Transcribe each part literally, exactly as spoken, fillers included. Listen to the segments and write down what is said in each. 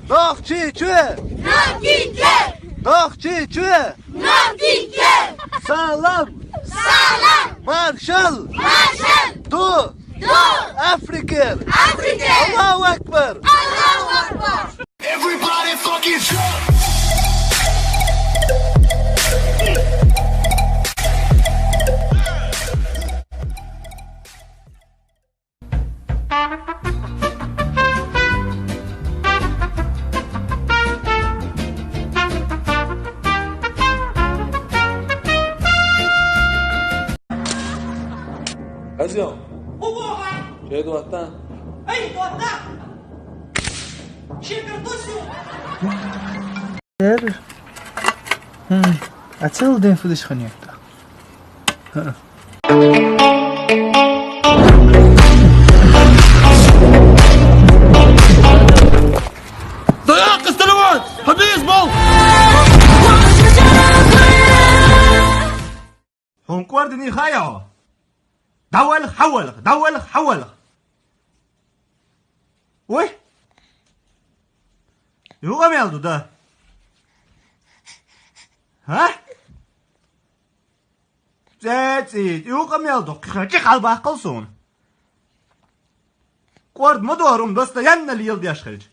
Нохчийчоь! Нохчийчоь! Нохчийчоь! Нохчийчоь! Салам! Салам! Маршал! Маршал! Ду! Ду! Африкера! Африкера! Аллаху акбар! Аллаху акбар! Everybody fucking jump! Азиё. Ого! Чей дуотта? Эй, дуотта! Чей картошку? Эр. Хм. А целый день фудыш ханьякта. Даяр къыстырывай! Хабис бол! Хьун кӀордани хая? Давал хьавал, давал хьавал. Ой! Юкъа мел ду да? Ха? ЦӀе, цӀийд, юкъа мел ду, кхы чӀи хьалбаккхал суна. КӀорд ма дора, ум даста янна леладеш хилча.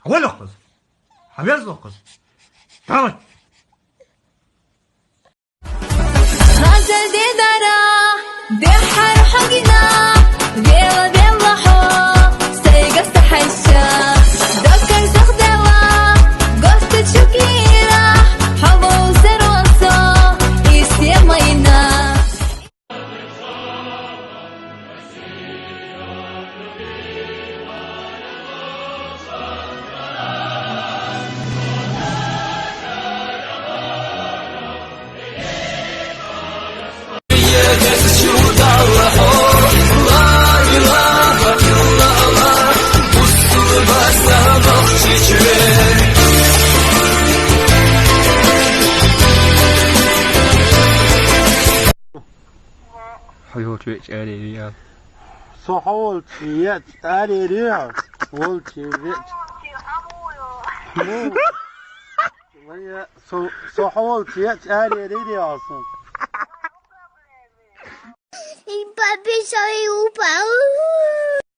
Хьавалахкъаз. Хьавезлахкъаз. Давай. Хазал дедара, дехар хагина, вела вела хо, сайгас тахайша, докар захдала, гости чукира, хавол сервасо, истемайна. Хьо йолчу веч аре ял. Со хьо волчу ечу аре ял. Волчу веч. Ну, вая, со, со хьо волчу ечу аре ял сон. И папа, и упал.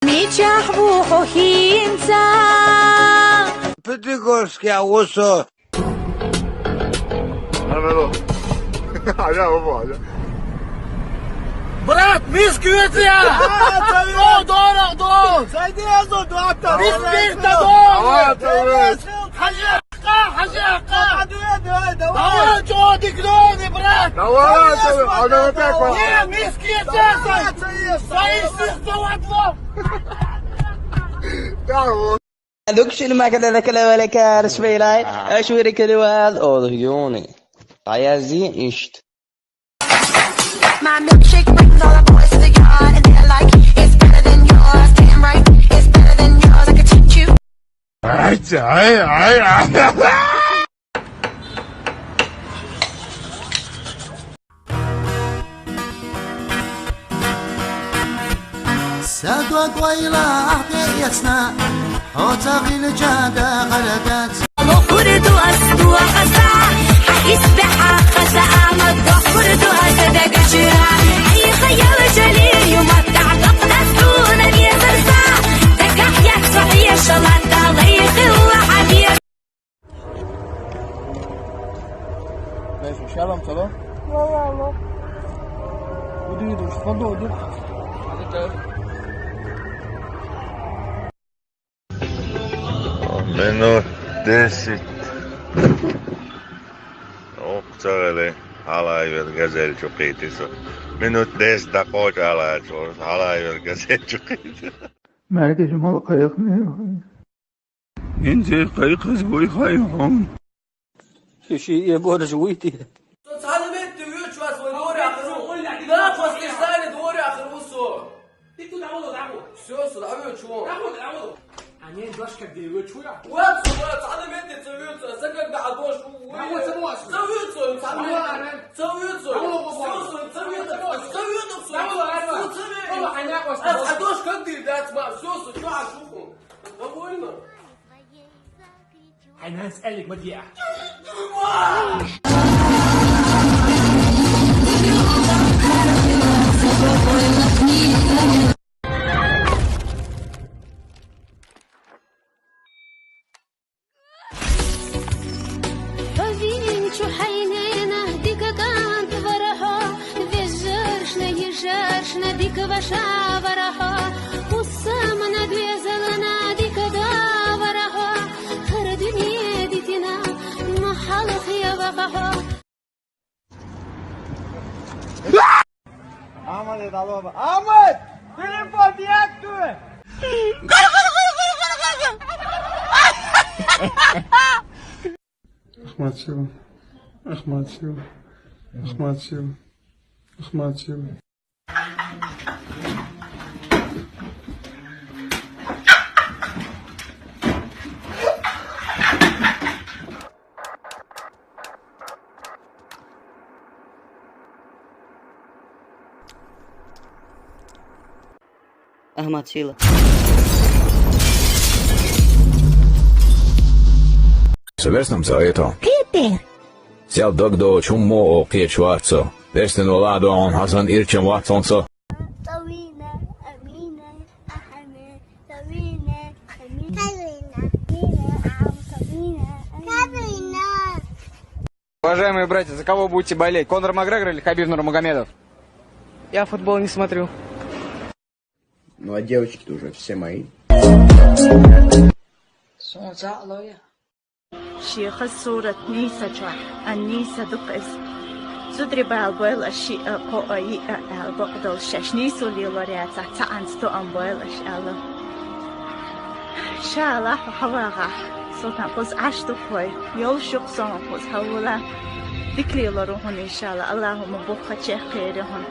Мичахь ву хьо хӀинца? Пятигорске ву со. Алло. Алло, алло, алло. Брат, миска вецӀа! А, ца ве- О, дора, дора! Зайди, азо, доктор! Бисмилла, дора! Давай, давай. Хьажи, хьакъа, хьажи, хьакъа! Давай, давай, давай! Давай, чё, дикдони, брат! Давай, давай, давай, давай, давай! Не, миска вецӀа! Давай, давай, давай! Саисис, давай, давай! Давай. Дукшин макада дакала валакар швейлай, ашвирикали вал, ол юни. Аязи ишт. My milkshake brings all the boys to the yard, and they're like, "It's better than yours." Damn right, it's better than yours. I could teach you. Ай, ай, ай, ай. Са дог вайла ахь тӀеэцна, хьо ца хилча дахар дац. Лохур ду ас ду ахаза, хьа исбаьхьа хаза, ама дохур ду аса дагачира. Хьайха яла жали юмат дӀадакъ дас дуна везарза, дагахь яц сохье шалат далай хилла хьабир. Знаешь, шалом, салом. Ва, ва, ва. Уди, уди, что уди? Минут десять. Ох, царали, хьалайвер газель чу кхийти со. Минут десять дакъочу алачу, хьалайвер газель чу кхийти. Мергаш мала кхайкхина. ХӀинца кхайкхаза вуй хьайн хьуна. Ши-ши э бораш вуй те? Цхьана метте воьдуш вац вай дора ахир ву. Да, после здания дора ахир ву со. Всё, со дӀавоьдуш ву. А не, дошка где воьдуш ву я? Вот, со, вот, цхьана метте ца воьду со. Ца как да, а дош ву. Ца воьду со, цхьана метте. Ца воьду со. Всё, со, ца воьду со. Ца воьду со. Ца воьду со. А, а дош как дир дац ма. Всё, со, чё, а шуху? Довольно? Ай, нас элик мадья. Ӏовинчу хьайнена дика кӀант вара хьо, вежаршна, йижаршна дика ваша вара хьо, хӀусамна, доьзална дика доа вара хьо, хӀара дуьне дитина, ма хьалха я ваха хьо. Ахьмад, это Алоба. Ахьмад! Телефон директора! Ахмад, сила. Ахмад, сила. Ахмад, сила. Ахмад, сила. Ахмад, сила. Со верстам за это. Сел дагдо чуммо о кхечу варцо. Верстин вала дон хьасан ирчам варцонцо. Тавина, Амина, Ахме, Тавина, Амина, Тавина, Амина, Ам, Тавина, Амина. Уважаемые братья, за кого будете болеть? Конор Макгрегор или Хабиб Нурмагомедов? Я футбол не смотрю. Ну, а девочки-то уже все мои. Шеха сурат нийса чохь, ан нийса ду-кх иза. Зударий бала бойла аш шиъ а, кхоъ а, йиъ а аьлла бакъдолуш шаьш нийсо лелор яцахь, цхьаъанца тоам бойла аш аьлла. Ша Аллахь хьо хьавагӀахь, султан кхуза Ӏаш ду-кх вай, йолуш ю-кх сон кхуза хьавола. Дика лелор ву хьуна, иншалла, Аллахьо ма буххачех кхерий хьуна.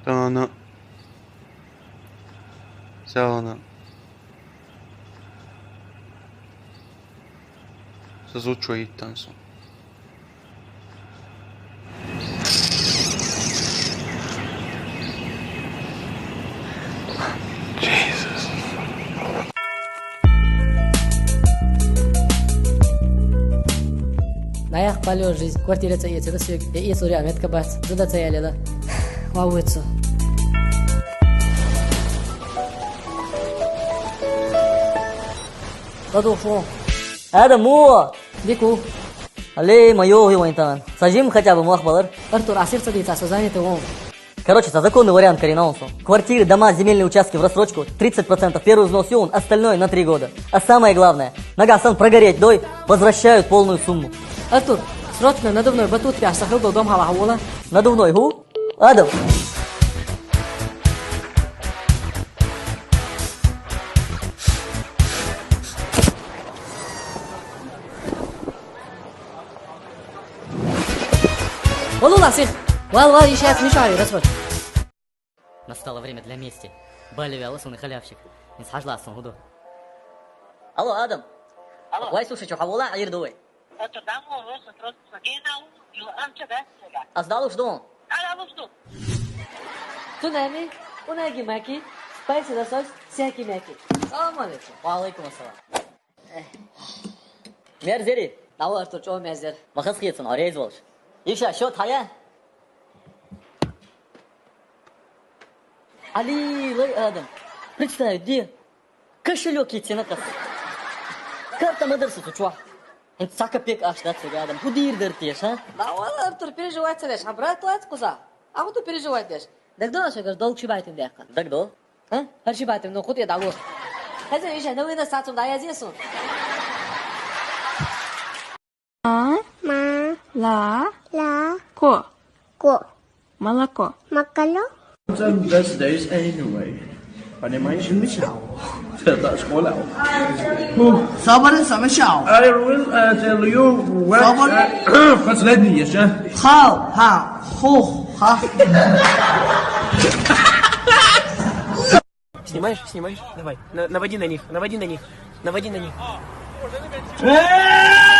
Тана. Сагана. Со зудчо йиттан со. Наях полёт жизнь. Квартира ца эцира соьга. Я эцур а метка бац. Зуда ца ялела. Ва вуьйцу. ЛадугӀуш ву. Адам, муха? Дика ву. Алле, ма йогӀий вайн тан. Сан жимма хотя бы мох балар. Артур, Ӏа сиха ца дийца, со занятый ву. Короче, сан законный вариант карийна ву со. Квартиры, дома, земельные участки в рассрочку, тридцать процентов первый взнос ю хьуна, остальное на три года. А самое главное, нагахь санна прогореть дой, возвращают полную сумму. Артур, срочно надувной батут пеш сан хилла долу дом хьалха вола. Надувной хӀу? Адам! Валула сих! Вал, вал, иши яц, мишай, расход. Настало время для мести. Балли вяла суна халявщик. Ин схьажла сон хӀу ду. Алло, Адам. Алло. Вай, слушай, чо хьавола, Ӏийр ду вай. Это давно просто, просто. Гена, ю, ам, чё, да? Ас далуш ду? А, далуш ду. Цунами, унаги маки, спайси лосось, сяки мяки. Салам алейкум. Ва алейкум ассалам. Мерзери? Дала Артур чӀогӀа мерзер. Ма хазахета цунна, хьо реза волуш. Иша, счёт хьан я? Али, лай Адам. Представь, де? Кошелёк йицина кхас. Карта ма дара сан цу чохь. ХӀинца цхьа капек аш дац цига, Адам. ХӀун дийр дара теша, а? Дала Артур, переживать ца деш, хьан брат вац кхуза? А хӀун ду переживать деш? ДагадогӀа шуьгара долгу ши байтина деккха? ДагадогӀа. А? ХӀара ши байтина ну кху тӀе дӀало. Хеза, иша, новина сацум дӀаязъе суна. А? Ма. Ла. Ла. Ко. Ко. Молоко. Макало. Some best days anyway. Понимаешь, мешал. Это школа. Соболь, замешал. I will, uh, tell you what, Соболь. Uh, последний ещё. Хал, ха, хох, ха. Снимаешь? Снимаешь? Давай. На- наводи на них, наводи на них, наводи на них. ¡Eh!